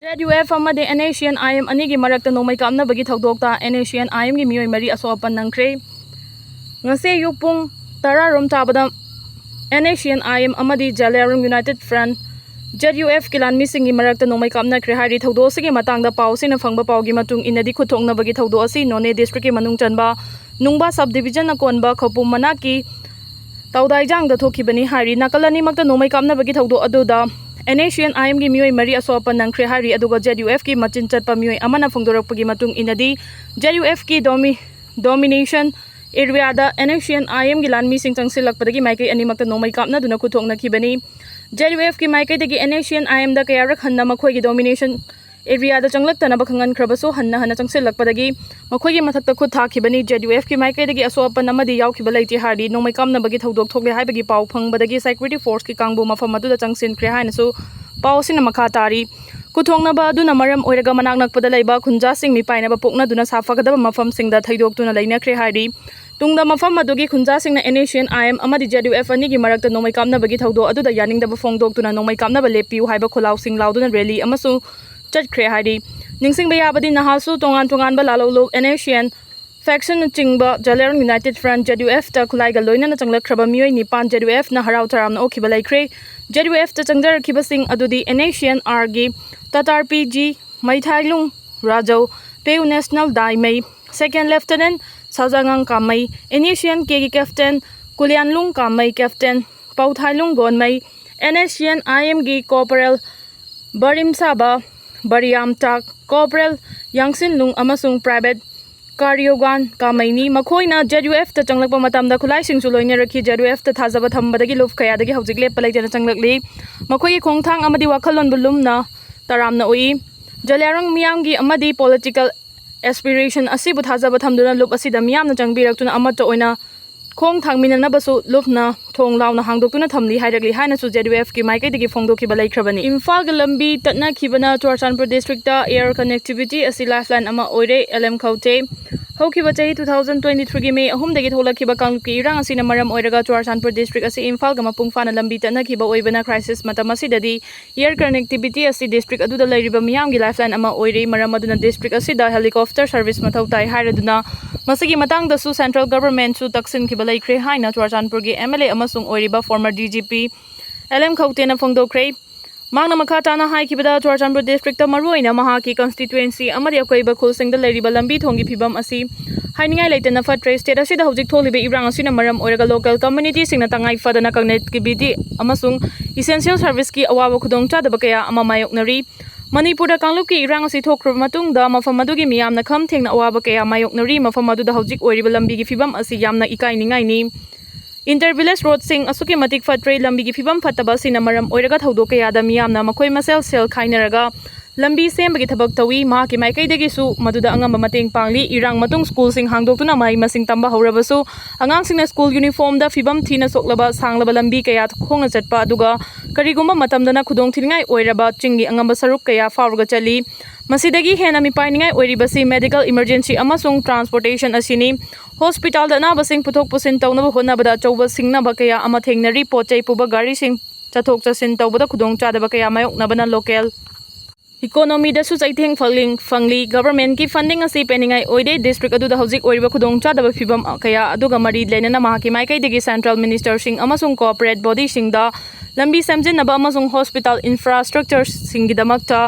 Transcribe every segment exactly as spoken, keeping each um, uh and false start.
ZUF ꯑꯃꯗꯤ NSCN-IM ꯑꯅꯤꯒꯤ ꯃꯔꯛꯇ ꯅꯣꯡꯃꯩ ꯀꯥꯞꯅꯕꯒꯤ ꯊꯧꯗꯣꯛꯇ NSCN-IMꯒꯤ ꯃꯤꯑꯣꯏ ꯃꯔꯤ ꯑꯁꯣꯛ ꯑꯄꯟ ꯅꯪꯈ꯭ꯔꯦ꯫ ꯉꯁꯤ ꯑꯌꯨꯛ ꯄꯨꯡ ꯇꯔꯥ ꯔꯣꯝ ꯇꯥꯕꯗ NSCN-IM ꯑꯃꯗꯤ ꯖꯂꯤꯌꯥꯡꯔꯣꯡ United Front, ZUFꯀꯤ ꯂꯥꯟꯃꯤꯁꯤꯡꯒꯤ ꯃꯔꯛꯇ ꯅꯣꯡꯃꯩ ꯀꯥꯞꯅꯈ꯭ꯔꯦ ꯍꯥꯏꯔꯤ꯫ ꯊꯧꯗꯣꯛ ꯑꯁꯤꯒꯤ ꯃꯇꯥꯡꯗ ꯄꯥꯎꯁꯤꯡꯅ ꯐꯪꯕ ꯄꯥꯎꯒꯤ ꯃꯇꯨꯡ ꯏꯟꯅꯗꯤ, ꯈꯨꯠꯊꯣꯛꯅꯕꯒꯤ ꯊꯧꯗꯣꯛ ꯑꯁꯤ ꯅꯣꯅꯦ ꯗꯤꯁꯇ꯭ꯔꯤꯛꯀꯤ ꯃꯅꯨꯡ ꯆꯟꯕ ꯅꯨꯡꯕꯥ ꯁꯕ ꯗꯤꯕꯤꯖꯟꯅ ꯀꯣꯟꯕ ꯈꯧꯄꯨꯝ ꯃꯅꯥꯛꯀꯤ ꯇꯧꯗꯥꯏꯖꯥꯡꯗ ꯊꯣꯛꯈꯤꯕꯅꯤ ꯍꯥꯏꯔꯤ꯫ ꯅꯥꯀꯜ ꯑꯅꯤꯃꯛꯇ ꯅꯣꯡꯃꯩ ꯀꯥꯞꯅꯕꯒꯤ ꯊꯧꯗꯣꯛ ꯑꯗꯨꯗ NSCN-IMꯒꯤ ꯃꯤꯑꯣꯏ ꯃꯔꯤ ꯑꯁꯣꯛ ꯑꯄꯟ ꯅꯪꯈ꯭ꯔꯦ ꯍꯥꯏꯔꯤ꯫ ꯑꯗꯨꯒ ZUFꯀꯤ ꯃꯆꯤꯟ ꯆꯠꯄ ꯃꯤꯑꯣꯏ ꯑꯃꯅ ꯐꯣꯡꯗꯣꯔꯛꯄꯒꯤ ꯃꯇꯨꯡ ꯏꯟꯅꯗꯤ, ZUFꯀꯤ ꯗꯣꯃꯤ-, domination areaꯗ NSCN-IMꯒꯤ ꯂꯥꯟꯃꯤꯁꯤꯡ ꯆꯪꯁꯤꯜꯂꯛꯄꯗꯒꯤ ꯃꯥꯏꯀꯩ ꯑꯅꯤꯃꯛꯇ ꯅꯣꯡꯃꯩ ꯀꯥꯞꯅꯗꯨꯅ ꯈꯨꯠꯊꯣꯛꯅꯈꯤꯕꯅꯤ꯫ ZUFꯀꯤ ꯃꯥꯏꯀꯩꯗꯒꯤ NSCN-IMꯗ ꯀꯌꯥꯔꯛ ꯍꯟꯅ ꯃꯈꯣꯏꯒꯤ domination areaꯗ ꯆꯪꯂꯛꯇꯅꯕ ꯈꯪꯍꯟꯈ꯭ꯔꯕꯁꯨ, ꯍꯟꯅ ꯍꯟꯅ ꯆꯪꯁꯤꯜꯂꯛꯄꯗꯒꯤ ꯃꯈꯣꯏꯒꯤ ꯃꯊꯛꯇ ꯈꯨꯠ ꯊꯥꯈꯤꯕꯅꯤ꯫ ZUFꯀꯤ ꯃꯥꯏꯀꯩꯗꯒꯤ ꯑꯁꯣꯛ ꯑꯄꯟ ꯑꯃꯗꯤ ꯌꯥꯎꯈꯤꯕ ꯂꯩꯇꯦ ꯍꯥꯏꯔꯤ꯫ ꯅꯣꯡꯃꯩ ꯀꯥꯞꯅꯕꯒꯤ ꯊꯧꯗꯣꯛ ꯊꯣꯛꯂꯦ ꯍꯥꯏꯕꯒꯤ ꯄꯥꯎ ꯐꯪꯕꯗꯒꯤ security forceꯀꯤ ꯀꯥꯡꯕꯨ ꯃꯐꯝ ꯑꯗꯨꯗ ꯆꯪꯁꯤꯟꯈ꯭ꯔꯦ ꯍꯥꯏꯅꯁꯨ ꯄꯥꯎ ꯑꯁꯤꯅ ꯃꯈꯥ ꯇꯥꯔꯤ꯫ ꯈꯨꯠꯊꯣꯛꯅꯕ ꯑꯗꯨꯅ ꯃꯔꯝ ꯑꯣꯏꯔꯒ ꯃꯅꯥꯛ ꯅꯛꯄꯗ ꯂꯩꯕ ꯈꯨꯟꯖꯥꯁꯤꯡ ꯃꯤꯄꯥꯏꯅꯕ ꯄꯣꯛꯅꯗꯨꯅ ꯁꯥꯐꯒꯗꯕ ꯃꯐꯝꯁꯤꯡꯗ ꯊꯩꯗꯣꯛꯇꯨꯅ ꯂꯩꯅꯈ꯭ꯔꯦ ꯍꯥꯏꯔꯤ꯫ ꯇꯨꯡꯗ ꯃꯐꯝ ꯑꯗꯨꯒꯤ ꯈꯨꯟꯖꯥꯁꯤꯡꯅ NSCN-IM ꯑꯃꯗꯤ ZUF ꯑꯅꯤꯒꯤ ꯃꯔꯛꯇ ꯅꯣꯡꯃꯩ ꯀꯥꯞꯅꯕꯒꯤ ꯊꯧꯗꯣꯛ ꯑꯗꯨꯗ ꯌꯥꯅꯤꯡꯗꯕ ꯐꯣꯡꯗꯣꯛꯇꯨꯅ ꯅꯣꯡꯃꯩ ꯀꯥꯞꯅꯕ ꯂꯦꯞꯄꯤꯌꯨ ꯍꯥꯏꯕ ꯈꯣꯜꯂꯥꯎꯁꯤꯡ ꯂꯥꯎꯗꯨꯅ rally ꯑꯃꯁꯨ ꯆꯠꯈ꯭ꯔꯦ ꯍꯥꯏꯔꯤ꯫ ꯅꯤꯡꯁꯤꯡꯕ ꯌꯥꯕꯗꯤ, ꯅꯍꯥꯁꯨ ꯇꯣꯉꯥꯟ ꯇꯣꯉꯥꯟꯕ ꯂꯥꯂꯣꯡ ꯂꯨꯞ NSCN factionꯅꯆꯤꯡꯕ ꯖꯂꯤꯌꯥꯡꯔꯣꯡ United Front, ZUFꯇ ꯈꯨꯠꯂꯥꯏꯒ ꯂꯣꯏꯅꯅ ꯆꯪꯂꯛꯈ꯭ꯔꯕ ꯃꯤꯑꯣꯏ ꯅꯤꯄꯥꯟ ZUFꯅ ꯍꯔꯥꯎ ꯇꯔꯥꯝꯅ ꯑꯣꯛꯈꯤꯕ ꯂꯩꯈ꯭ꯔꯦ꯫ ZUFꯇ ꯆꯪꯖꯔꯛꯈꯤꯕꯁꯤꯡ ꯑꯗꯨꯗꯤ NSCN-Rꯒꯤ ꯇꯇꯥꯔ P G Meithailung Rajou, Peu national Daimei, Second Lieutenant ꯁꯥꯖꯥꯉꯥꯡ ꯀꯥꯃꯩ, NSCN-Kꯒꯤ Captain ꯀꯨꯂꯤꯌꯥꯟꯂꯨꯡ ꯀꯥꯃꯩ, Captain ꯄꯥꯎꯊꯥꯏꯂꯨꯡ ꯒꯣꯟꯃꯩ, NSCN-IMꯒꯤ Corporal ꯕꯔꯤꯝꯁꯥꯕ ꯕꯔꯤꯌꯥꯝꯇꯥꯛ, Corporal ꯌꯥꯡꯁꯤꯟꯂꯨꯡ ꯑꯃꯁꯨꯡ Private ꯀꯥꯔꯤꯌꯣꯒꯥꯟ ꯀꯥꯃꯩꯅꯤ꯫ ꯃꯈꯣꯏꯅ ZUFꯇ ꯆꯪꯂꯛꯄ ꯃꯇꯝꯗ ꯈꯨꯠꯂꯥꯏꯁꯤꯡꯁꯨ ꯂꯣꯏꯅꯔꯛꯈꯤ꯫ ZUFꯇ ꯊꯥꯖꯕ ꯊꯝꯕꯗꯒꯤ ꯂꯨꯞ ꯀꯌꯥꯗꯒꯤ ꯍꯧꯖꯤꯛ ꯂꯦꯞꯄ ꯂꯩꯇꯅ ꯆꯪꯂꯛꯂꯤ꯫ ꯃꯈꯣꯏꯒꯤ ꯈꯣꯡꯊꯥꯡ ꯑꯃꯗꯤ ꯋꯥꯈꯜꯂꯣꯟꯕꯨ ꯂꯨꯝꯅ ꯇꯔꯥꯝꯅ ꯎꯏ꯫ ꯖꯂꯤꯌꯥꯡꯔꯣꯡ ꯃꯤꯌꯥꯝꯒꯤ ꯑꯃꯗꯤ political aspiration ꯑꯁꯤꯕꯨ ꯊꯥꯖꯕ ꯊꯝꯗꯨꯅ ꯂꯨꯞ ꯑꯁꯤꯗ ꯃꯤꯌꯥꯝꯅ ꯆꯪꯕꯤꯔꯛꯇꯨꯅ ꯑꯃꯠꯇ ꯑꯣꯏꯅ ꯈꯣꯡ ꯊꯥꯡꯃꯤꯟꯅꯅꯕꯁꯨ ꯂꯨꯞꯅ ꯊꯣꯡ ꯂꯥꯎꯅ ꯍꯥꯡꯗꯣꯛꯇꯨꯅ ꯊꯝꯂꯤ ꯍꯥꯏꯔꯛꯂꯤ ꯍꯥꯏꯅꯁꯨ ZUFꯀꯤ ꯃꯥꯏꯀꯩꯗꯒꯤ ꯐꯣꯡꯗꯣꯛꯈꯤꯕ ꯂꯩꯈ꯭ꯔꯕꯅꯤ꯫ ꯏꯝꯐꯥꯜꯒ ꯂꯝꯕꯤ ꯇꯠꯅꯈꯤꯕꯅ ꯆꯨꯔꯆꯥꯟꯄꯨꯔ districtꯇ air connectivity ꯑꯁꯤ lifeline ꯑꯃ ꯑꯣꯏꯔꯦ, LM ꯈꯧꯇꯦ꯫ ꯍꯧꯈꯤꯕ ꯆꯍꯤ two thousand twenty threeꯒꯤ May ꯑꯍꯨꯝꯗꯒꯤ ꯊꯣꯛꯂꯛꯈꯤꯕ ꯀꯥꯡꯂꯨꯞꯀꯤ ꯏꯔꯥꯡ ꯑꯁꯤꯅ ꯃꯔꯝ ꯑꯣꯏꯔꯒ ꯆꯨꯔꯥꯆꯥꯟꯄꯨꯔ ꯗꯤꯁꯇ꯭ꯔꯤꯛ ꯑꯁꯤ ꯏꯝꯐꯥꯜꯒ ꯃꯄꯨꯡ ꯐꯥꯅ ꯂꯝꯕꯤ ꯇꯠꯅꯈꯤꯕ ꯑꯣꯏꯕꯅ crisis ꯃꯇꯝ ꯑꯁꯤꯗꯗꯤ air connectivity ꯑꯁꯤ ꯗꯤꯁꯇ꯭ꯔꯤꯛ ꯑꯗꯨꯗ ꯂꯩꯔꯤꯕ ꯃꯤꯌꯥꯝꯒꯤ lifeline ꯑꯃ ꯑꯣꯏꯔꯤ꯫ ꯃꯔꯝ ꯑꯗꯨꯅ ꯗꯤꯁꯇ꯭ꯔꯤꯛ ꯑꯁꯤꯗ helicopter service ꯃꯊꯧ ꯇꯥꯏ ꯍꯥꯏꯔꯗꯨꯅ ꯃꯁꯤꯒꯤ ꯃꯇꯥꯡꯗꯁꯨ central governmentꯁꯨ ꯇꯛꯁꯤꯟꯈꯤꯕ ꯂꯩꯈ꯭ꯔꯦ ꯍꯥꯏꯅ ꯆꯨꯔꯥꯆꯥꯟꯄꯨꯔꯒꯤ M L A ꯑꯃꯁꯨꯡ ꯑꯣꯏꯔꯤꯕ former D G P L M ꯈꯧꯇꯦꯅ ꯐꯣꯡꯗꯣꯛꯈ꯭ꯔꯦ꯫ ꯃꯍꯥꯛꯅ ꯃꯈꯥ ꯇꯥꯅ ꯍꯥꯏꯈꯤꯕꯗ, ꯆꯨꯔꯥꯆꯥꯟꯄꯨꯔ ꯗꯤꯁꯇ꯭ꯔꯤꯛꯇ ꯃꯔꯨꯑꯣꯏꯅ ꯃꯍꯥꯛꯀꯤ constituency ꯑꯃꯗꯤ ꯑꯀꯣꯏꯕ ꯈꯨꯜꯁꯤꯡꯗ ꯂꯩꯔꯤꯕ ꯂꯝꯕꯤ ꯊꯣꯡꯒꯤ ꯐꯤꯕꯝ ꯑꯁꯤ ꯍꯥꯏꯅꯤꯡꯉꯥꯏ ꯂꯩꯇꯅ ꯐꯠꯇ꯭ꯔꯦ꯫ State ꯑꯁꯤꯗ ꯍꯧꯖꯤꯛ ꯊꯣꯛꯂꯤꯕ ꯏꯔꯥꯡ ꯑꯁꯤꯅ ꯃꯔꯝ ꯑꯣꯏꯔꯒ local communityꯁꯤꯡꯅ ꯇꯉꯥꯏ ꯐꯗꯅ connectivity ꯑꯃꯁꯨꯡ essential serviceꯀꯤ ꯑꯋꯥꯕ ꯈꯨꯗꯣꯡꯆꯥꯗꯕ ꯀꯌꯥ ꯑꯃ ꯃꯥꯌꯣꯛꯅꯔꯤ꯫ ꯃꯅꯤꯄꯨꯔꯗ ꯀꯥꯡꯂꯨꯞꯀꯤ ꯏꯔꯥꯡ ꯑꯁꯤ ꯊꯣꯛꯈ꯭ꯔꯕ ꯃꯇꯨꯡꯗ ꯃꯐꯝ ꯑꯗꯨꯒꯤ ꯃꯤꯌꯥꯝꯅ ꯈꯝ ꯊꯦꯡꯅ ꯑꯋꯥꯕ ꯀꯌꯥ ꯃꯥꯌꯣꯛꯅꯔꯤ꯫ ꯃꯐꯝ ꯑꯗꯨꯗ ꯍꯧꯖꯤꯛ ꯑꯣꯏꯔꯤꯕ ꯂꯝꯕꯤꯒꯤ ꯐꯤꯕꯝ ꯑꯁꯤ ꯌꯥꯝꯅ ꯏꯀꯥꯏ ꯅꯤꯡꯉꯥꯏꯅꯤ꯫ Inter village roadꯁꯤꯡ ꯑꯁꯨꯛꯀꯤ ꯃꯇꯤꯛ ꯐꯠꯇ꯭ꯔꯦ꯫ ꯂꯝꯕꯤꯒꯤ ꯐꯤꯕꯝ ꯐꯠꯇꯕ ꯑꯁꯤꯅ ꯃꯔꯝ ꯑꯣꯏꯔꯒ ꯊꯧꯗꯣꯛ ꯀꯌꯥꯗ ꯃꯤꯌꯥꯝꯅ ꯃꯈꯣꯏ ꯃꯁꯦꯜ ꯁꯦꯜ ꯈꯥꯏꯅꯔꯒ ꯂꯝꯕꯤ ꯁꯦꯝꯕꯒꯤ ꯊꯕꯛ ꯇꯧꯏ꯫ ꯃꯍꯥꯛꯀꯤ ꯃꯥꯏꯀꯩꯗꯒꯤꯁꯨ ꯃꯗꯨꯗ ꯑꯉꯝꯕ ꯃꯇꯦꯡ ꯄꯥꯡꯂꯤ꯫ ꯏꯔꯥꯡ ꯃꯇꯨꯡ ꯁ꯭ꯀꯨꯜꯁꯤꯡ ꯍꯥꯡꯗꯣꯛꯇꯨꯅ ꯃꯍꯩ ꯃꯁꯤꯡ ꯇꯝꯕ ꯍꯧꯔꯕꯁꯨ ꯑꯉꯥꯡꯁꯤꯡꯅ ꯁ꯭ꯀꯨꯜ ꯌꯨꯅꯤꯐꯣꯔꯝꯗ ꯐꯤꯕꯝ ꯊꯤꯅ ꯁꯣꯛꯂꯕ ꯁꯥꯡꯂꯕ ꯂꯝꯕꯤ ꯀꯌꯥ ꯈꯣꯡꯅ ꯆꯠꯄ ꯑꯗꯨꯒ ꯀꯔꯤꯒꯨꯝꯕ ꯃꯇꯝꯗꯅ ꯈꯨꯗꯣꯡꯊꯤꯅꯤꯡꯉꯥꯏ ꯑꯣꯏꯔꯕ ꯆꯤꯡꯒꯤ ꯑꯉꯝꯕ ꯁꯔꯨꯛ ꯀꯌꯥ ꯐꯥꯎꯔꯒ ꯆꯠꯂꯤ꯫ ꯃꯁꯤꯗꯒꯤ ꯍꯦꯟꯅ ꯃꯤꯄꯥꯏꯅꯤꯡꯉꯥꯏ ꯑꯣꯏꯔꯤꯕꯁꯤ medical emergency ꯑꯃꯁꯨꯡ transportation ꯑꯁꯤꯅꯤ꯫ Hospitalꯗ ꯑꯅꯥꯕꯁꯤꯡ ꯄꯨꯊꯣꯛ ꯄꯨꯁꯤꯟ ꯇꯧꯅꯕ ꯍꯣꯠꯅꯕꯗ ꯑꯆꯧꯕ ꯁꯤꯡꯅꯕ ꯀꯌꯥ ꯑꯃ ꯊꯦꯡꯅꯔꯤ꯫ ꯄꯣꯠ ꯆꯩ ꯄꯨꯕ ꯒꯥꯔꯤꯁꯤꯡ ꯆꯠꯊꯣꯛ ꯆꯠꯁꯤꯟ ꯇꯧꯕꯗ ꯈꯨꯗꯣꯡꯆꯥꯗꯕ ꯀꯌꯥ ꯃꯥꯌꯣꯛꯅꯕꯅ local economyꯗꯁꯨ ꯆꯩꯊꯦꯡ ꯐꯪꯂꯤ꯫ ꯐꯪꯂꯤ꯫ Governmentꯀꯤ funding ꯑꯁꯤ ꯄꯦꯟꯅꯤꯡꯉꯥꯏ ꯑꯣꯏꯗꯦ꯫ District ꯑꯗꯨꯗ ꯍꯧꯖꯤꯛ ꯑꯣꯏꯔꯤꯕ ꯈꯨꯗꯣꯡꯆꯥꯗꯕ ꯐꯤꯕꯝ ꯀꯌꯥ ꯑꯗꯨꯒ ꯃꯔꯤ ꯂꯩꯅꯅ ꯃꯍꯥꯛꯀꯤ ꯃꯥꯏꯀꯩꯗꯒꯤ central ministerꯁꯤꯡ ꯑꯃꯁꯨꯡ corporate bodyꯁꯤꯡꯗ ꯂꯝꯕꯤ ꯁꯦꯝꯖꯤꯟꯅꯕ ꯑꯃꯁꯨꯡ hospital infrastructureꯁꯤꯡꯒꯤꯗꯃꯛꯇ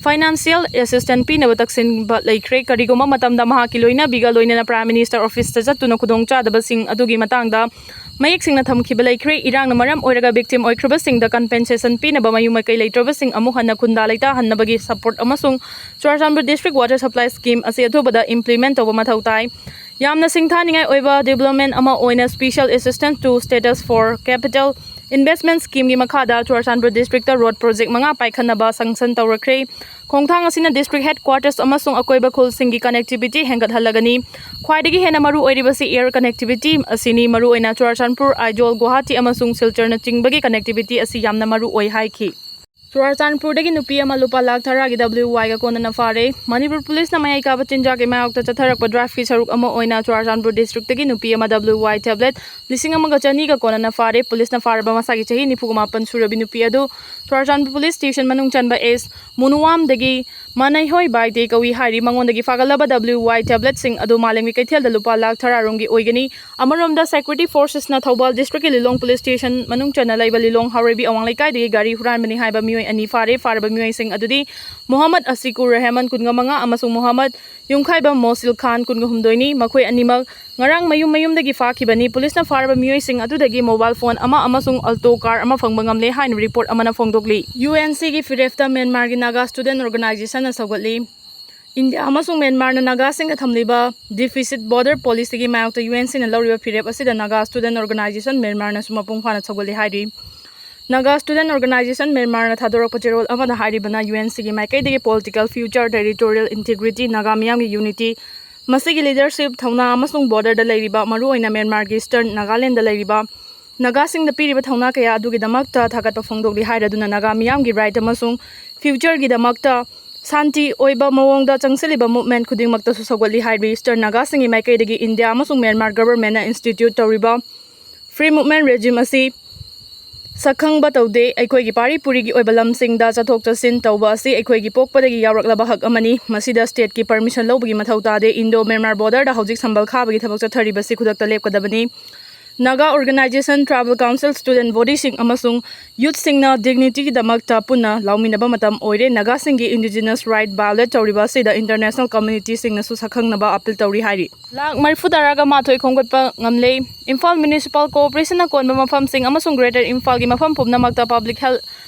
financial assistance ꯄꯤꯅꯕ ꯇꯛꯁꯤꯟꯕ ꯂꯩꯈ꯭ꯔꯦ꯫ ꯀꯔꯤꯒꯨꯝꯕ ꯃꯇꯝꯗ ꯃꯍꯥꯛꯀꯤ ꯂꯣꯏꯅꯕꯤꯒ ꯂꯣꯏꯅꯅ Prime Minister Officeꯇ ꯆꯠꯇꯨꯅ ꯈꯨꯗꯣꯡꯆꯥꯗꯕꯁꯤꯡ ꯑꯗꯨꯒꯤ ꯃꯇꯥꯡꯗ ꯃꯌꯦꯛ ꯁꯦꯡꯅ ꯊꯝꯈꯤꯕ ꯂꯩꯈ꯭ꯔꯦ꯫ ꯏꯔꯥꯡꯅ ꯃꯔꯝ ꯑꯣꯏꯔꯒ victim ꯑꯣꯏꯈ꯭ꯔꯕꯁꯤꯡꯗ compensation ꯄꯤꯅꯕ, ꯃꯌꯨꯝ ꯃꯀꯩ ꯂꯩꯇ꯭ꯔꯕꯁꯤꯡ ꯑꯃꯨꯛ ꯍꯟꯅ ꯈꯨꯟꯗꯥ ꯂꯩꯇꯥꯍꯟꯅꯕꯒꯤ support ꯑꯃꯁꯨꯡ Churachandpur District Water Supply Scheme ꯑꯁꯤ ꯑꯊꯨꯕꯗ implement ꯇꯧꯕ ꯃꯊꯧ ꯇꯥꯏ꯫ ꯌꯥꯝꯅ ꯁꯤꯡꯊꯥꯅꯤꯡꯉꯥꯏ ꯑꯣꯏꯕ development ꯑꯃ ꯑꯣꯏꯅ Special Assistance to States for Capital Investment Schemeꯒꯤ ꯃꯈꯥꯗ ꯆꯨꯔꯥꯆꯥꯟꯄꯨꯔ districtꯇ road project ꯃꯉꯥ ꯄꯥꯏꯈꯠꯅꯕ sanction ꯇꯧꯔꯛꯈ꯭ꯔꯦ꯫ ꯈꯣꯡꯊꯥꯡ ꯑꯁꯤꯅ district headquarters ꯑꯃꯁꯨꯡ ꯑꯀꯣꯏꯕ ꯈꯨꯜꯁꯤꯡꯒꯤ connectivity ꯍꯦꯟꯒꯠꯍꯜꯂꯒꯅꯤ꯫ ꯈ꯭ꯋꯥꯏꯗꯒꯤ ꯍꯦꯟꯅ ꯃꯔꯨ ꯑꯣꯏꯔꯤꯕꯁꯤ air connectivity ꯑꯁꯤꯅꯤ꯫ ꯃꯔꯨꯑꯣꯏꯅ ꯆꯨꯔꯥꯆꯥꯟꯄꯨꯔ, ꯑꯥꯏꯖꯣꯜ, ꯒꯨꯋꯥꯍꯥꯇꯤ ꯑꯃꯁꯨꯡ ꯁꯤꯜꯆꯔꯅꯆꯤꯡꯕꯒꯤ connectivity ꯑꯁꯤ ꯌꯥꯝꯅ ꯃꯔꯨ ꯑꯣꯏ ꯍꯥꯏꯈꯤ꯫ ꯆꯨꯔꯥꯆꯥꯟꯄꯨꯔꯗꯒꯤ ꯅꯨꯄꯤ ꯑꯃ ꯂꯨꯄꯥ ꯂꯥꯈ ꯇꯔꯥꯒꯤ W Yꯒ ꯀꯣꯟꯅꯅ ꯐꯥꯔꯦ꯫ ꯃꯅꯤꯄꯨꯔ ꯄꯨꯂꯤꯁꯅ ꯃꯌꯥꯏ ꯀꯥꯕ ꯆꯤꯟꯖꯥꯛꯀꯤ ꯃꯥꯌꯣꯛꯇ ꯆꯠꯊꯔꯛꯄ ꯗ꯭ꯔꯥꯏꯚꯀꯤ ꯁꯔꯨꯛ ꯑꯃ ꯑꯣꯏꯅ ꯆꯨꯔꯥꯆꯥꯟꯄꯨꯔ ꯗꯤꯁꯇ꯭ꯔꯤꯛꯇꯒꯤ ꯅꯨꯄꯤ ꯑꯃ W Y tablet ꯂꯤꯁꯤꯡ ꯑꯃꯒ ꯆꯅꯤꯒ ꯀꯣꯟꯅꯅ ꯐꯥꯔꯦ꯫ ꯄꯨꯂꯤꯁꯅ ꯐꯥꯔꯕ ꯃꯁꯥꯒꯤ ꯆꯍꯤ ꯅꯤꯐꯨꯒ ꯃꯥꯄꯟ ꯁꯨꯔꯕꯤ ꯅꯨꯄꯤ ꯑꯗꯨ ꯆꯨꯔꯥꯆꯥꯟꯄꯨꯔ ꯄꯨꯂꯤꯁ ꯁ꯭ꯇꯦꯁꯟ ꯃꯅꯨꯡ ꯆꯟꯕ ꯑꯦꯁ ꯃꯨꯅꯨꯋꯥꯝꯗꯒꯤ ꯃꯅꯩꯍꯣꯏ ꯕꯥꯏꯇꯦ ꯀꯧꯏ ꯍꯥꯏꯔꯤ꯫ ꯃꯉꯣꯟꯗꯒꯤ ꯐꯥꯒꯠꯂꯕ W Y tabletꯁꯤꯡ ꯑꯗꯨ ꯃꯥꯂꯦꯝꯒꯤ ꯀꯩꯊꯦꯜꯗ ꯂꯨꯄꯥ ꯂꯥꯈ ꯇꯔꯥ ꯔꯣꯝꯒꯤ ꯑꯣꯏꯒꯅꯤ꯫ ꯑꯃꯔꯣꯝꯗ, security forcesꯅ ꯊꯧꯕꯥꯜ ꯗꯤꯁꯇ꯭ꯔꯤꯛꯀꯤ ꯂꯤꯂꯣꯡ ꯄꯨꯂꯤꯁ ꯁ꯭ꯇꯦꯁꯟ ꯃꯅꯨꯡ ꯆꯟꯅ ꯂꯩꯕ ꯂꯤꯂꯣꯡ ꯍꯥꯎꯔꯩꯕꯤ ꯑꯋꯥꯡ ꯂꯩꯀꯥꯏꯗꯒꯤ ꯒꯥꯔꯤ ꯍꯨꯔꯥꯟꯕꯅꯤ ꯍꯥꯏꯕ ꯃꯤꯑꯣꯏ ꯑꯅꯤ ꯐꯥꯔꯦ꯫ ꯐꯥꯔꯕ ꯃꯤꯑꯣꯏꯁꯤꯡ ꯑꯗꯨꯗꯤ ꯃꯣꯍꯝꯃꯗ ꯑꯁꯤꯀꯨꯔ ꯔꯦꯍꯃꯟ, ꯀꯨꯟꯒ ꯃꯉꯥ, ꯑꯃꯁꯨꯡ ꯃꯣꯍꯝꯃꯗ ꯌꯨꯝꯈꯥꯏꯕꯝ ꯃꯣꯁꯤꯜ ꯈꯥꯟ, ꯀꯨꯟꯒ ꯍꯨꯝꯗꯣꯏꯅꯤ꯫ ꯃꯈꯣꯏ ꯑꯅꯤꯃꯛ ꯉꯔꯥꯡ ꯃꯌꯨꯝ ꯃꯌꯨꯝꯗꯒꯤ ꯐꯥꯈꯤꯕꯅꯤ꯫ ꯄꯨꯂꯤꯁꯅ ꯐꯥꯔꯕ ꯃꯤꯑꯣꯏꯁꯤꯡ ꯑꯗꯨꯗꯒꯤ mobile phone ꯑꯃ ꯑꯃꯁꯨꯡ Alto car ꯑꯃ ꯐꯪꯕ ꯉꯝꯂꯦ ꯍꯥꯏꯅ report ꯑꯃꯅ ꯐꯣꯡꯗꯣꯛꯂꯤ꯫ UNCꯒꯤ ꯐꯤꯔꯦꯞꯇ ꯃ꯭ꯌꯥꯟꯃꯥꯔꯒꯤ ꯅꯥꯒꯥ ꯁ꯭ꯇꯨꯗꯦꯟꯠ ꯑꯣꯔꯒꯅꯥꯏꯖꯦꯁꯟꯅ ꯁꯧꯒꯠꯂꯤ꯫ ꯏꯟꯗꯤꯌꯥ ꯑꯃꯁꯨꯡ ꯃ꯭ꯌꯥꯟꯃꯥꯔꯅ ꯅꯥꯒꯥꯁꯤꯡꯗ ꯊꯝꯂꯤꯕ deficit border policyꯒꯤ ꯃꯥꯌꯣꯛꯇ UNCꯅ ꯂꯧꯔꯤꯕ ꯐꯤꯔꯦꯞ ꯑꯁꯤꯗ ꯅꯥꯒꯥ ꯁ꯭ꯇꯨꯗꯦꯟꯠ ꯑꯣꯔꯒꯅꯥꯏꯖꯦꯁꯟ ꯃ꯭ꯌꯥꯟꯃꯥꯔꯅꯁꯨ ꯃꯄꯨꯡ ꯐꯥꯅ ꯁꯧꯒꯠꯂꯤ ꯍꯥꯏꯔꯤ꯫ ꯅꯥꯒꯥ ꯁ꯭ꯇꯨꯗꯦꯟꯠ ꯑꯣꯔꯒꯅꯥꯏꯖꯦꯁꯟ ꯃ꯭ꯌꯥꯟꯃꯥꯔꯅ ꯊꯥꯗꯣꯔꯛꯄ ꯆꯦꯔꯣꯜ ꯑꯃꯗ ꯍꯥꯏꯔꯤꯕꯅ UNCꯒꯤ ꯃꯥꯏꯀꯩꯗꯒꯤ political future, territorial integrity, Naga ꯃꯤꯌꯥꯝꯒꯤ unity, ꯃꯁꯤꯒꯤ leadership ꯊꯧꯅꯥ ꯑꯃꯁꯨꯡ borderꯗ ꯂꯩꯔꯤꯕ, ꯃꯔꯨꯑꯣꯏꯅ ꯃ꯭ꯌꯥꯟꯃꯥꯔꯒꯤ eastern ꯅꯥꯒꯥꯂꯦꯟꯗ ꯂꯩꯔꯤꯕ ꯅꯥꯒꯥꯁꯤꯡꯗ ꯄꯤꯔꯤꯕ ꯊꯧꯅꯥ ꯀꯌꯥ ꯑꯗꯨꯒꯤꯗꯃꯛꯇ ꯊꯥꯒꯠꯄ ꯐꯣꯡꯗꯣꯛꯂꯤ ꯍꯥꯏꯔꯗꯨꯅ ꯅꯥꯒꯥ ꯃꯤꯌꯥꯝꯒꯤ right ꯑꯃꯁꯨꯡ futureꯒꯤꯗꯃꯛꯇ ꯁꯥꯟꯇꯤ ꯑꯣꯏꯕ ꯃꯑꯣꯡꯗ ꯆꯪꯁꯤꯜꯂꯤꯕ movement ꯈꯨꯗꯤꯡꯃꯛꯇꯁꯨ ꯁꯧꯒꯠꯂꯤ ꯍꯥꯏꯔꯤ꯫ Eastern ꯅꯥꯒꯥꯁꯤꯡꯒꯤ ꯃꯥꯏꯀꯩꯗꯒꯤ ꯏꯟꯗꯤꯌꯥ ꯑꯃꯁꯨꯡ ꯃ꯭ꯌꯥꯟꯃꯥꯔ governmentꯅ institute ꯇꯧꯔꯤꯕ free movement regime ꯑꯁꯤ ꯁꯛꯈꯪꯕ ꯇꯧꯗꯦ꯫ ꯑꯩꯈꯣꯏꯒꯤ ꯄꯥꯔꯤ ꯄꯨꯔꯤꯒꯤ ꯑꯣꯏꯕ ꯂꯝꯁꯤꯡꯗ ꯆꯠꯊꯣꯛ ꯆꯠꯁꯤꯟ ꯇꯧꯕ ꯑꯁꯤ ꯑꯩꯈꯣꯏꯒꯤ ꯄꯣꯛꯄꯗꯒꯤ ꯌꯥꯎꯔꯛꯂꯕ ꯍꯛ ꯑꯃꯅꯤ꯫ ꯃꯁꯤꯗ stateꯀꯤ permission ꯂꯧꯕꯒꯤ ꯃꯊꯧ ꯇꯥꯗꯦ꯫ Indo Myanmar borderꯗ ꯍꯧꯖꯤꯛ ꯁꯝꯕꯜ ꯈꯥꯕꯒꯤ ꯊꯕꯛ ꯆꯠꯊꯔꯤꯕꯁꯤ ꯈꯨꯗꯛꯇ ꯂꯦꯞꯀꯗꯕꯅꯤ꯫ Naga organization, tribal council, student bodyꯁꯤꯡ ꯑꯃꯁꯨꯡ youthꯁꯤꯡꯅ dignityꯒꯤꯗꯃꯛꯇ ꯄꯨꯟꯅ ꯂꯥꯎꯃꯤꯟꯅꯕ ꯃꯇꯝ ꯑꯣꯏꯔꯦ꯫ ꯅꯥꯒꯥꯁꯤꯡꯒꯤ indigenous right violate ꯇꯧꯔꯤꯕ ꯑꯁꯤꯗ international communityꯁꯤꯡꯅꯁꯨ ꯁꯛꯈꯪꯅꯕ appeal ꯇꯧꯔꯤ ꯍꯥꯏꯔꯤ꯫ ꯂꯥꯈ ꯃꯔꯤꯐꯨ ꯇꯔꯥꯒ ꯃꯥꯊꯣꯏ ꯈꯣꯝꯒꯠꯄ ꯉꯝꯂꯦ꯫ ꯏꯝꯐꯥꯜ municipal corporationꯅ ꯀꯣꯟꯕ ꯃꯐꯝꯁꯤꯡ ꯑꯃꯁꯨꯡ greater ꯏꯝꯐꯥꯜꯒꯤ ꯃꯐꯝ ꯄꯨꯝꯅꯃꯛꯇ public health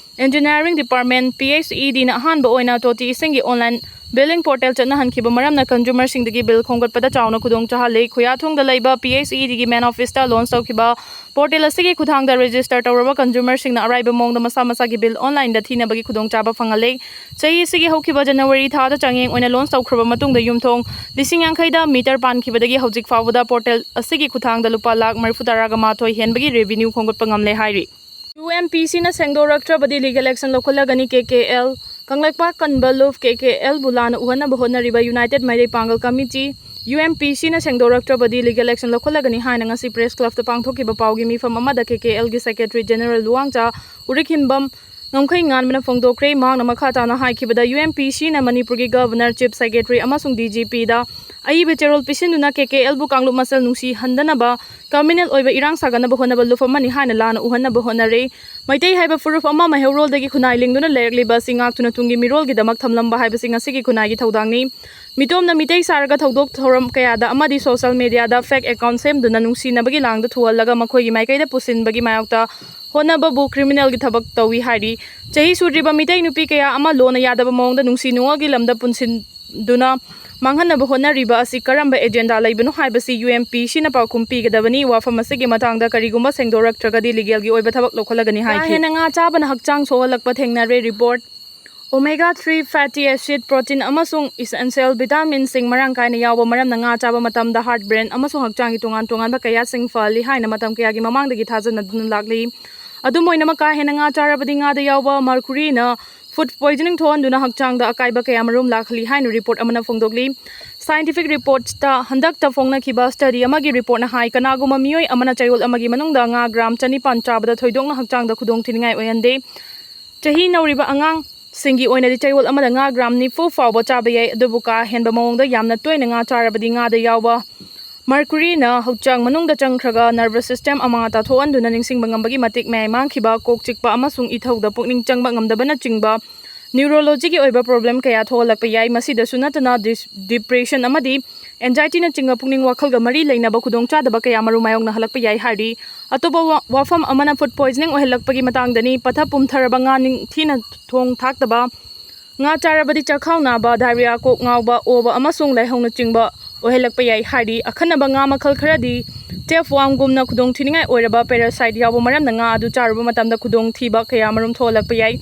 engineering department, PHEDꯅ ꯑꯍꯥꯟꯕ ꯑꯣꯏꯅ ꯇꯣꯇꯤ ꯏꯁꯤꯡꯒꯤ online billing portal ꯆꯠꯅꯍꯟꯈꯤꯕ ꯃꯔꯝꯅ consumerꯁꯤꯡꯗꯒꯤ bill ꯈꯣꯝꯒꯠꯄꯗ ꯆꯥꯎꯅ ꯈꯨꯗꯣꯡ ꯆꯥꯍꯜꯂꯤ꯫ ꯈꯨꯌꯥꯊꯣꯡꯗ ꯂꯩꯕ PHEDꯒꯤ main officeꯇ launch ꯇꯧꯈꯤꯕ portal ꯑꯁꯤꯒꯤ ꯈꯨꯠꯊꯥꯡꯗ register ꯇꯧꯔꯕ consumerꯁꯤꯡꯅ ꯑꯔꯥꯏꯕ ꯃꯑꯣꯡꯗ ꯃꯁꯥ ꯃꯁꯥꯒꯤ bill onlineꯗ ꯊꯤꯅꯕꯒꯤ ꯈꯨꯗꯣꯡꯆꯥꯕ ꯐꯪꯍꯜꯂꯤ꯫ ꯆꯍꯤ ꯑꯁꯤꯒꯤ ꯍꯧꯈꯤꯕ January ꯊꯥꯗ ꯆꯥꯡꯌꯦꯡ ꯑꯣꯏꯅ launch ꯇꯧꯈ꯭ꯔꯕ ꯃꯇꯨꯡꯗ ꯌꯨꯝꯊꯣꯡ ꯂꯤꯁꯤꯡ ꯌꯥꯡꯈꯩꯗ meter ꯄꯥꯟꯈꯤꯕꯗꯒꯤ ꯍꯧꯖꯤꯛ ꯐꯥꯎꯕꯗ portal ꯑꯁꯤꯒꯤ ꯈꯨꯠꯊꯥꯡꯗ ꯂꯨꯄꯥ ꯂꯥꯈ ꯃꯔꯤꯐꯨ ꯇꯔꯥꯒ ꯃꯥꯊꯣꯏ ꯍꯦꯟꯕꯒꯤ revenue ꯈꯣꯝꯒꯠꯄ ꯉꯝꯂꯦ ꯍꯥꯏꯔꯤ꯫ ꯌꯨ ꯑꯦꯝ ꯄꯤ ꯁꯤꯅ ꯁꯦꯡꯗꯣꯔꯛꯇ꯭ꯔꯕꯗꯤ ꯂꯤꯒꯦꯜ ꯑꯦꯛꯁꯟ ꯂꯧꯈꯠꯂꯒꯅꯤ ꯀꯦ ꯀꯦ ꯑꯦꯜ꯫ ꯀꯪꯂꯩꯄꯥꯛ ꯀꯟꯕ ꯂꯨꯞ ꯀꯦ ꯀꯦ ꯑꯦꯜꯕꯨ ꯂꯥꯟꯅ ꯎꯍꯟꯅꯕ ꯍꯣꯠꯅꯔꯤꯕ ꯌꯨꯅꯥꯏꯇꯦꯗ ꯃꯩꯇꯩ ꯄꯥꯡꯒꯜ ꯀꯃꯤꯇꯤ, ꯌꯨ ꯑꯦꯝ ꯄꯤ ꯁꯤꯅ ꯁꯦꯡꯗꯣꯔꯛꯇ꯭ꯔꯕꯗꯤ ꯂꯤꯒꯦꯜ ꯑꯦꯛꯁꯟ ꯂꯧꯈꯠꯂꯒꯅꯤ ꯍꯥꯏꯅ ꯉꯁꯤ ꯄ꯭ꯔꯦꯁ ꯀ꯭ꯂꯕꯇ ꯄꯥꯡꯊꯣꯛꯈꯤꯕ ꯄꯥꯎꯒꯤ ꯃꯤꯐꯝ ꯑꯃꯗ ꯀꯦ ꯀꯦ ꯑꯦꯜꯒꯤ ꯁꯦꯀ꯭ꯔꯦꯇꯔꯤ ꯖꯦꯅꯔꯦꯜ ꯂꯨꯋꯥꯡꯆꯥ ꯎꯔꯤꯈꯤꯟꯕꯝ ꯉꯝꯈꯩ ꯉꯥꯟꯕꯅ ꯐꯣꯡꯗꯣꯛꯈ꯭ꯔꯦ꯫ ꯃꯍꯥꯛꯅ ꯃꯈꯥ ꯇꯥꯅ ꯍꯥꯏꯈꯤꯕꯗ, ꯌꯨ ꯑꯦꯝ ꯄꯤ ꯁꯤꯅ ꯃꯅꯤꯄꯨꯔꯒꯤ ꯒꯕꯔꯅꯔ, ꯆꯤꯐ ꯁꯦꯀ꯭ꯔꯦꯇꯔꯤ ꯑꯃꯁꯨꯡ ꯗꯤ ꯖꯤ ꯄꯤꯗ ꯑꯏꯕ ꯆꯦꯔꯣꯜ ꯄꯤꯁꯤꯟꯗꯨꯅ ꯀꯦ ꯀꯦ ꯑꯦꯜꯕꯨ ꯀꯥꯡꯂꯨꯞ ꯃꯁꯦꯜ ꯅꯨꯡꯁꯤꯍꯟꯗꯅꯕ, ꯀꯝꯃ꯭ꯌꯨꯅꯦꯜ ꯑꯣꯏꯕ ꯏꯔꯥꯡ ꯁꯥꯒꯠꯅꯕ ꯍꯣꯠꯅꯕ ꯂꯨꯞ ꯑꯃꯅꯤ ꯍꯥꯏꯅ ꯂꯥꯟꯅ ꯎꯍꯟꯅꯕ ꯍꯣꯠꯅꯔꯦ꯫ ꯃꯩꯇꯩ ꯍꯥꯏꯕ ꯐꯨꯔꯨꯞ ꯑꯃ ꯃꯩꯍꯧꯔꯣꯜꯗꯒꯤ ꯈꯨꯟꯅꯥꯏ ꯂꯤꯡꯗꯨꯅ ꯂꯩꯔꯛꯂꯤꯕ ꯑꯁꯤ ꯉꯥꯛꯇꯨꯅ ꯇꯨꯡꯒꯤ ꯃꯤꯔꯣꯜꯒꯤꯗꯃꯛ ꯊꯝꯂꯝꯕ ꯍꯥꯏꯕꯁꯤ ꯉꯁꯤꯒꯤ ꯈꯨꯟꯅꯥꯏꯒꯤ ꯊꯧꯗꯥꯡꯅꯤ꯫ ꯃꯤꯇꯣꯝꯅ ꯃꯤꯇꯩ ꯁꯥꯔꯒ ꯊꯧꯗꯣꯛ ꯊꯧꯔꯝ ꯀꯌꯥꯗ ꯑꯃꯗꯤ ꯁꯣꯁꯦꯜ ꯃꯦꯗꯤꯌꯥꯗ ꯐꯦꯛ ꯑꯦꯀꯥꯎꯟ ꯁꯦꯝꯗꯨꯅ ꯅꯨꯡꯁꯤꯅꯕꯒꯤ ꯂꯥꯡꯗ ꯊꯨꯍꯜꯂꯒ ꯃꯈꯣꯏꯒꯤ ꯃꯥꯏꯀꯩꯗ ꯄꯨꯁꯤꯟꯕꯒꯤ ꯃꯥꯌꯣꯛꯇ ꯍꯣꯠꯅꯕꯕꯨ ꯀ꯭ꯔꯤꯃꯤꯅꯦꯜꯒꯤ ꯊꯕꯛ ꯇꯧꯏ ꯍꯥꯏꯔꯤ꯫ ꯆꯍꯤ ꯁꯨꯗ꯭ꯔꯤꯕ ꯃꯤꯇꯩ ꯅꯨꯄꯤ ꯀꯌꯥ ꯑꯃ ꯂꯣꯟꯅ ꯌꯥꯗꯕ ꯃꯑꯣꯡꯗ ꯅꯨꯡꯁꯤ ꯅꯨꯡꯉꯣꯜꯒꯤ ꯂꯝꯗ ꯄꯨꯟꯁꯤꯟꯗꯨꯅ ꯃꯥꯡꯍꯟꯅꯕ ꯍꯣꯠꯅꯔꯤꯕ ꯑꯁꯤ ꯀꯔꯝꯕ ꯑꯦꯖꯦꯟꯗꯥ ꯂꯩꯕꯅꯣ ꯍꯥꯏꯕꯁꯤ ꯌꯨ ꯑꯦꯝ ꯄꯤ ꯁꯤꯅ ꯄꯥꯎꯈꯨꯝ ꯄꯤꯒꯗꯕꯅꯤ꯫ ꯋꯥꯐꯝ ꯑꯁꯤꯒꯤ ꯃꯇꯥꯡꯗ ꯀꯔꯤꯒꯨꯝꯕ ꯁꯦꯡꯗꯣꯔꯛꯇ꯭ꯔꯒꯗꯤ ꯂꯤꯒꯦꯜꯒꯤ ꯑꯣꯏꯕ ꯊꯕꯛ ꯂꯧꯈꯠꯂꯒꯅꯤ ꯀꯥ ꯍꯥꯏꯈꯤ꯫ ꯍꯦꯟꯅ ꯉꯥ ꯆꯥꯕꯅ ꯍꯛꯆꯥꯡ ꯁꯣꯛꯍꯜꯂꯛꯄ ꯊꯦꯡꯅꯔꯦ꯫ ꯔꯤꯄꯣꯔꯠ꯫ ꯑꯣꯃꯦꯒꯥ ꯊ꯭ꯔꯤ ꯐꯦꯇꯤ ꯑꯦꯁꯤꯗ, ꯄ꯭ꯔꯣꯇꯤꯟ ꯑꯃꯁꯨꯡ ꯏꯁꯦꯟꯁꯤꯌꯦꯜ ꯚꯤꯇꯥꯃꯤꯟꯁꯤꯡ ꯃꯔꯥꯡ ꯀꯥꯏꯅ ꯌꯥꯎꯕ ꯃꯔꯝꯅ ꯉꯥ ꯆꯥꯕ ꯃꯇꯝꯗ ꯍꯥꯔꯠ, ꯕ꯭ꯔꯦꯟ ꯑꯃꯁꯨꯡ ꯍꯛꯆꯥꯡꯒꯤ ꯇꯣꯉꯥꯟ ꯇꯣꯉꯥꯟꯕ ꯀꯌꯥꯁꯤꯡ ꯐꯍꯜꯂꯤ ꯍꯥꯏꯅ ꯃꯇꯝ ꯀꯌꯥꯒꯤ ꯃꯃꯥꯡꯗꯒꯤ ꯊꯥꯖꯅꯗꯨꯅ ꯂꯥꯛꯂꯤ꯫ ꯑꯗꯨꯝ ꯑꯣꯏꯅꯃꯛ, ꯀꯥ ꯍꯦꯟꯅ ꯉꯥ ꯆꯥꯔꯕꯗꯤ ꯉꯥꯗ ꯌꯥꯎꯕ ꯃꯔꯀꯨꯔꯤꯅ ꯐꯨꯗ ꯄꯣꯏꯖꯅꯤꯡ ꯊꯣꯛꯍꯟꯗꯨꯅ ꯍꯛꯆꯥꯡꯗ ꯑꯀꯥꯏꯕ ꯀꯌꯥ ꯃꯔꯨꯝ ꯂꯥꯛꯍꯜꯂꯤ ꯍꯥꯏꯅ ꯔꯤꯄꯣꯔꯠ ꯑꯃꯅ ꯐꯣꯡꯗꯣꯛꯂꯤ꯫ ꯁꯥꯏꯟꯇꯤꯐꯤꯛ ꯔꯤꯄꯣꯔꯠꯁꯇ ꯍꯟꯗꯛꯇ ꯐꯣꯡꯅꯈꯤꯕ ꯁ꯭ꯇꯗꯤ ꯑꯃꯒꯤ ꯔꯤꯄꯣꯔꯠꯅ ꯍꯥꯏ, ꯀꯅꯥꯒꯨꯝꯕ ꯃꯤꯑꯣꯏ ꯑꯃꯅ ꯆꯌꯣꯜ ꯑꯃꯒꯤ ꯃꯅꯨꯡꯗ ꯉꯥ ꯒ꯭ꯔꯥꯝ ꯆꯅꯤꯄꯥꯟ ꯆꯥꯕꯗ ꯊꯣꯏꯗꯣꯛꯅ ꯍꯛꯆꯥꯡꯗ ꯈꯨꯗꯣꯡꯊꯤꯅꯤꯡꯉꯥꯏ ꯑꯣꯏꯍꯟꯗꯦ꯫ ꯆꯍꯤ ꯅꯧꯔꯤꯕ ꯑꯉꯥꯡꯁꯤꯡꯒꯤ ꯑꯣꯏꯅꯗꯤ ꯆꯌꯣꯜ ꯑꯃꯗ ꯉꯥ ꯒ꯭ꯔꯥꯝ ꯅꯤꯐꯨ ꯐꯥꯎꯕ ꯆꯥꯕ ꯌꯥꯏ, ꯑꯗꯨꯕꯨ ꯀꯥ ꯍꯦꯟꯕ ꯃꯑꯣꯡꯗ ꯌꯥꯝꯅ ꯇꯣꯏꯅ ꯉꯥ ꯆꯥꯔꯕꯗꯤ ꯉꯥꯗ ꯌꯥꯎꯕ ꯃꯔꯀꯨꯔꯤꯅ ꯍꯛꯆꯥꯡ ꯃꯅꯨꯡꯗ ꯆꯪꯈ꯭ꯔꯒ ꯅꯔꯚꯁ ꯁꯤꯁꯇꯦꯝ ꯑꯃꯥꯡ ꯑꯇꯥ ꯊꯣꯛꯍꯟꯗꯨꯅ ꯅꯤꯡꯁꯤꯡꯕ ꯉꯝꯕꯒꯤ ꯃꯇꯤꯛ ꯃꯌꯥꯏ ꯃꯥꯡꯈꯤꯕ, ꯀꯣꯛ ꯆꯤꯛꯄ ꯑꯃꯁꯨꯡ ꯏꯊꯧꯗ ꯄꯨꯛꯅꯤꯡ ꯆꯪꯕ ꯉꯝꯗꯕꯅꯆꯤꯡꯕ ꯅ꯭ꯌꯨꯔꯣꯂꯣꯖꯤꯒꯤ ꯑꯣꯏꯕ ꯄ꯭ꯔꯣꯕ꯭ꯂꯦꯝ ꯀꯌꯥ ꯊꯣꯛꯍꯜꯂꯛꯄ ꯌꯥꯏ꯫ ꯃꯁꯤꯗꯁꯨ ꯅꯠꯇꯅ ꯗꯤꯁ-, ꯗꯤꯄ꯭ꯔꯦꯁꯟ ꯑꯃꯗꯤ ꯑꯦꯟꯖꯥꯏꯇꯤꯅꯆꯤꯡꯕ ꯄꯨꯛꯅꯤꯡ ꯋꯥꯈꯜꯒ ꯃꯔꯤ ꯂꯩꯅꯕ ꯈꯨꯗꯣꯡꯆꯥꯗꯕ ꯀꯌꯥ ꯃꯔꯨꯝ ꯃꯥꯌꯣꯛꯅꯍꯜꯂꯛꯄ ꯌꯥꯏ ꯍꯥꯏꯔꯤ꯫ ꯑꯇꯣꯞꯄ ꯋꯥ-, ꯋꯥꯐꯝ ꯑꯃꯅ ꯐꯨꯗ ꯄꯣꯏꯖꯅꯤꯡ ꯑꯣꯏꯍꯜꯂꯛꯄꯒꯤ ꯃꯇꯥꯡꯗꯅꯤ꯫ ꯄꯠꯊ ꯄꯨꯝꯊꯔꯕ ꯉꯥ ꯅꯤꯡꯊꯤꯅ ꯊꯣꯡ ꯊꯥꯛꯇꯕ, ꯉꯥ ꯆꯥꯔꯕꯗꯤ ꯆꯥꯛꯈꯥꯎ ꯅꯥꯕ, ꯗꯥꯏꯔꯤꯌꯥ, ꯀꯣꯛ ꯉꯥꯎꯕ, ꯑꯣꯕ ꯑꯃꯁꯨꯡ ꯂꯥꯏꯍꯧꯅꯆꯤꯡꯕ ꯑꯣꯏꯍꯜꯂꯛꯄ ꯌꯥꯏ ꯍꯥꯏꯔꯤ꯫ ꯑꯈꯟꯅꯕ ꯉꯥ ꯃꯈꯜ ꯈꯔꯗꯤ ꯇꯦꯞ ꯋꯥꯝꯒꯨꯝꯅ ꯈꯨꯗꯣꯡꯊꯤꯅꯤꯡꯉꯥꯏ ꯑꯣꯏꯔꯕ ꯄꯦꯔꯥꯁꯥꯏꯠ ꯌꯥꯎꯕ ꯃꯔꯝꯅ ꯉꯥ ꯑꯗꯨ ꯆꯥꯔꯨꯕ ꯃꯇꯝꯗ ꯈꯨꯗꯣꯡꯊꯤꯕ ꯀꯌꯥ ꯃꯔꯨꯝ ꯊꯣꯛꯍꯜꯂꯛꯄ ꯌꯥꯏ꯫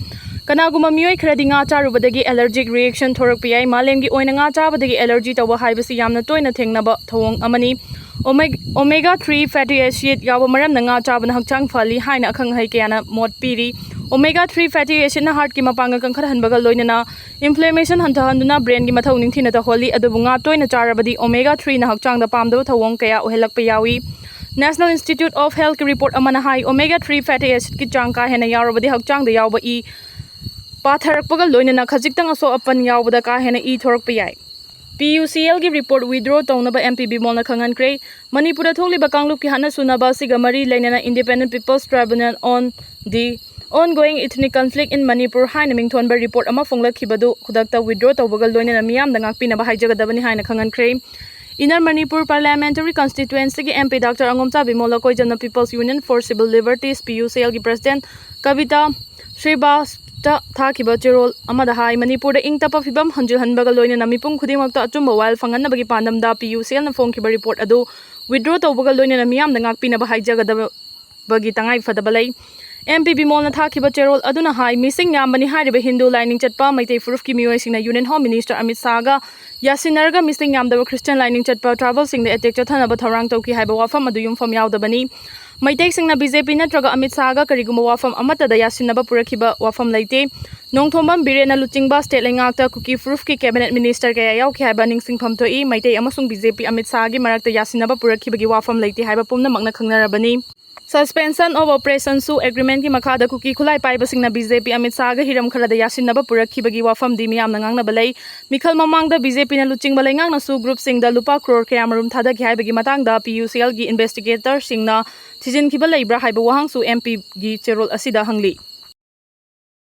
ꯀꯅꯥꯒꯨꯝꯕ ꯃꯤꯑꯣꯏ ꯈꯔꯗꯤ ꯉꯥ ꯆꯥꯔꯨꯕꯗꯒꯤ allergic reaction ꯊꯣꯔꯛꯄ ꯌꯥꯏ꯫ ꯃꯥꯂꯦꯝꯒꯤ ꯑꯣꯏꯅ ꯉꯥ ꯆꯥꯕꯗꯒꯤ allergy ꯇꯧꯕ ꯍꯥꯏꯕꯁꯤ ꯌꯥꯝꯅ ꯇꯣꯏꯅ ꯊꯦꯡꯅꯕ ꯊꯧꯑꯣꯡ ꯑꯃꯅꯤ꯫ Omega three fatty acid ꯌꯥꯎꯕ ꯃꯔꯝꯅ ꯉꯥ ꯆꯥꯕꯅ ꯍꯛꯆꯥꯡ ꯐꯍꯜꯂꯤ ꯍꯥꯏꯅ ꯑꯈꯪ ꯑꯍꯩ ꯀꯌꯥꯅ ꯃꯣꯠ ꯄꯤꯔꯤ꯫ Omega three fatty acidꯅ heartꯀꯤ ꯃꯄꯥꯡꯒꯜ ꯀꯟꯈꯠꯍꯟꯕꯒ ꯂꯣꯏꯅꯅ inflammation ꯍꯟꯊꯍꯟꯗꯨꯅ brainꯒꯤ ꯃꯊꯧ ꯅꯤꯡꯊꯤꯅ ꯇꯧꯍꯜꯂꯤ꯫ ꯑꯗꯨꯕꯨ ꯉꯥ ꯇꯣꯏꯅ ꯆꯥꯔꯕꯗꯤ omega threeꯅ ꯍꯛꯆꯥꯡꯗ ꯄꯥꯝꯗꯕ ꯊꯧꯑꯣꯡ ꯀꯌꯥ ꯑꯣꯏꯍꯜꯂꯛꯄ ꯌꯥꯎꯏ꯫ National Institute of Healthꯀꯤ report ꯑꯃꯅ ꯍꯥꯏ, omega three fatty acidꯀꯤ ꯆꯥꯡ ꯀꯥ ꯍꯦꯟꯅ ꯌꯥꯎꯔꯕꯗꯤ ꯍꯛꯆꯥꯡꯗ ꯌꯥꯎꯕ ꯏ ꯄꯥꯊꯔꯛꯄꯒ ꯂꯣꯏꯅꯅ ꯈꯖꯤꯛꯇꯪ ꯑꯁꯣꯛ ꯑꯄꯟ ꯌꯥꯎꯕꯗ ꯀꯥ ꯍꯦꯟꯅ ꯏ ꯊꯣꯔꯛꯄ ꯌꯥꯏ꯫ PUCLꯒꯤ report withdraw ꯇꯧꯅꯕ MP ꯕꯤꯃꯣꯜꯅ ꯈꯪꯍꯟꯈ꯭ꯔꯦ꯫ ꯃꯅꯤꯄꯨꯔꯗ ꯊꯣꯛꯂꯤꯕ ꯀꯥꯡꯂꯨꯞꯀꯤ ꯍꯥꯠꯅ ꯁꯨꯅꯕ ꯑꯁꯤꯒ ꯃꯔꯤ ꯂꯩꯅꯅ Independent People's Tribunal on the Ongoing Ethnic Conflict in Manipur ꯍꯥꯏꯅ ꯃꯤꯡꯊꯣꯟꯕ report ꯑꯃ ꯐꯣꯡꯂꯛꯈꯤꯕꯗꯨ ꯈꯨꯗꯛꯇ withdraw ꯇꯧꯕꯒ ꯂꯣꯏꯅꯅ ꯃꯤꯌꯥꯝꯗ ꯉꯥꯛꯄꯤꯅꯕ ꯍꯥꯏꯖꯒꯗꯕꯅꯤ ꯍꯥꯏꯅ ꯈꯪꯍꯟꯈ꯭ꯔꯦ꯫ Inner Manipur Parliamentary Constituencyꯒꯤ MP Doctor ꯑꯉꯣꯝꯆꯥ Bimol, ꯑꯩꯈꯣꯏ ꯖꯅ People's Union for Civil Liberties, PUCLꯒꯤ President ꯀꯕꯤꯇꯥ ꯁ꯭ꯔꯤꯕꯥꯁꯇ ꯊꯥꯈꯤꯕ ꯆꯦꯔꯣꯜ ꯑꯃꯗ ꯍꯥꯏ, ꯃꯅꯤꯄꯨꯔꯗ ꯏꯪ ꯇꯞꯄ ꯐꯤꯕꯝ ꯍꯟꯖꯤꯜꯍꯟꯕꯒ ꯂꯣꯏꯅꯅ ꯃꯤꯄꯨꯝ ꯈꯨꯗꯤꯡꯃꯛꯇ ꯑꯆꯨꯝꯕ ꯋꯥꯌꯦꯜ ꯐꯪꯍꯟꯅꯕꯒꯤ ꯄꯥꯟꯗꯝꯗ PUCLꯅ ꯐꯣꯡꯈꯤꯕ report ꯑꯗꯨ withdraw ꯇꯧꯕꯒ ꯂꯣꯏꯅꯅ ꯃꯤꯌꯥꯝꯗ ꯉꯥꯛꯄꯤꯅꯕ ꯍꯥꯏꯖꯒꯗꯕꯒꯤ ꯇꯉꯥꯏ ꯐꯗꯕ ꯂꯩ꯫ MP ꯕꯤꯃꯣꯜꯅ ꯊꯥꯈꯤꯕ ꯆꯦꯔꯣꯜ ꯑꯗꯨꯅ ꯍꯥꯏ, ꯃꯤꯁꯤꯡ ꯌꯥꯝꯕꯅꯤ ꯍꯥꯏꯔꯤꯕ ꯍꯤꯟꯗꯨ ꯂꯥꯏꯅꯤꯡ ꯆꯠꯄ ꯃꯩꯇꯩ ꯐꯨꯔꯨꯞꯀꯤ ꯃꯤꯑꯣꯏꯁꯤꯡꯅ Union Home Minister ꯑꯃꯤꯠ ꯁꯥꯍꯒ ꯌꯥꯁꯤꯟꯅꯔꯒ ꯃꯤꯁꯤꯡ ꯌꯥꯝꯗꯕ Christian ꯂꯥꯏꯅꯤꯡ ꯆꯠꯄ tribalꯁꯤꯡꯗ attack ꯆꯠꯊꯅꯕ ꯊꯧꯔꯥꯡ ꯇꯧꯈꯤ ꯍꯥꯏꯕ ꯋꯥꯐꯝ ꯑꯗꯨ ꯌꯨꯝꯐꯝ ꯌꯥꯎꯗꯕꯅꯤ꯫ ꯃꯩꯇꯩꯁꯤꯡꯅ BJP ꯅꯠꯇ꯭ꯔꯒ ꯑꯃꯤꯠ ꯁꯥꯍꯒ ꯀꯔꯤꯒꯨꯝꯕ ꯋꯥꯐꯝ ꯑꯃꯠꯇꯗ ꯌꯥꯁꯤꯟꯅꯕ ꯄꯨꯔꯛꯈꯤꯕ ꯋꯥꯐꯝ ꯂꯩꯇꯦ꯫ ꯅꯣꯡꯊꯣꯝꯕꯝ ꯕꯤꯔꯦꯟꯅ ꯂꯨꯆꯤꯡꯕ state ꯂꯩꯉꯥꯛꯇ ꯀꯨꯀꯤ ꯐꯨꯔꯨꯞꯀꯤ cabinet minister ꯀꯌꯥ ꯌꯥꯎꯈꯤ ꯍꯥꯏꯕ ꯅꯤꯡꯁꯤꯡꯐꯝ ꯊꯣꯛꯏ꯫ ꯃꯩꯇꯩ ꯑꯃꯁꯨꯡ BJP ꯑꯃꯤꯠ ꯁꯥꯍꯒꯤ ꯃꯔꯛꯇ ꯌꯥꯁꯤꯟꯅꯕ ꯄꯨꯔꯛꯈꯤꯕꯒꯤ ꯋꯥꯐꯝ ꯂꯩꯇꯦ ꯍꯥꯏꯕ ꯄꯨꯝꯅꯃꯛꯅ ꯈꯪꯅꯔꯕꯅꯤ꯫ Suspension of Operationꯁꯨ agreementꯀꯤ ꯃꯈꯥꯗ ꯀꯨꯀꯤ ꯈꯨꯠꯂꯥꯏ ꯄꯥꯏꯕꯁꯤꯡꯅ BJP ꯑꯃꯤꯠ ꯁꯥꯍꯒ ꯍꯤꯔꯝ ꯈꯔꯗ ꯌꯥꯁꯤꯟꯅꯕ ꯄꯨꯔꯛꯈꯤꯕꯒꯤ ꯋꯥꯐꯝꯗꯤ ꯃꯤꯌꯥꯝꯅ ꯉꯥꯡꯅꯕ ꯂꯩ꯫ ꯃꯤꯈꯜ ꯃꯃꯥꯡꯗ BJPꯅ ꯂꯨꯆꯤꯡꯕ ꯂꯩꯉꯥꯛꯅꯁꯨ groupꯁꯤꯡꯗ ꯂꯨꯄꯥ crore ꯀꯌꯥꯃꯔꯨꯝ ꯊꯥꯗꯈꯤ ꯍꯥꯏꯕꯒꯤ ꯃꯇꯥꯡꯗ PUCLꯒꯤ investigatorꯁꯤꯡꯅ ꯊꯤꯖꯤꯟꯈꯤꯕ ꯂꯩꯕ꯭ꯔꯥ ꯍꯥꯏꯕ ꯋꯥꯍꯪꯁꯨ MPꯒꯤ ꯆꯦꯔꯣꯜ ꯑꯁꯤꯗ ꯍꯪꯂꯤ꯫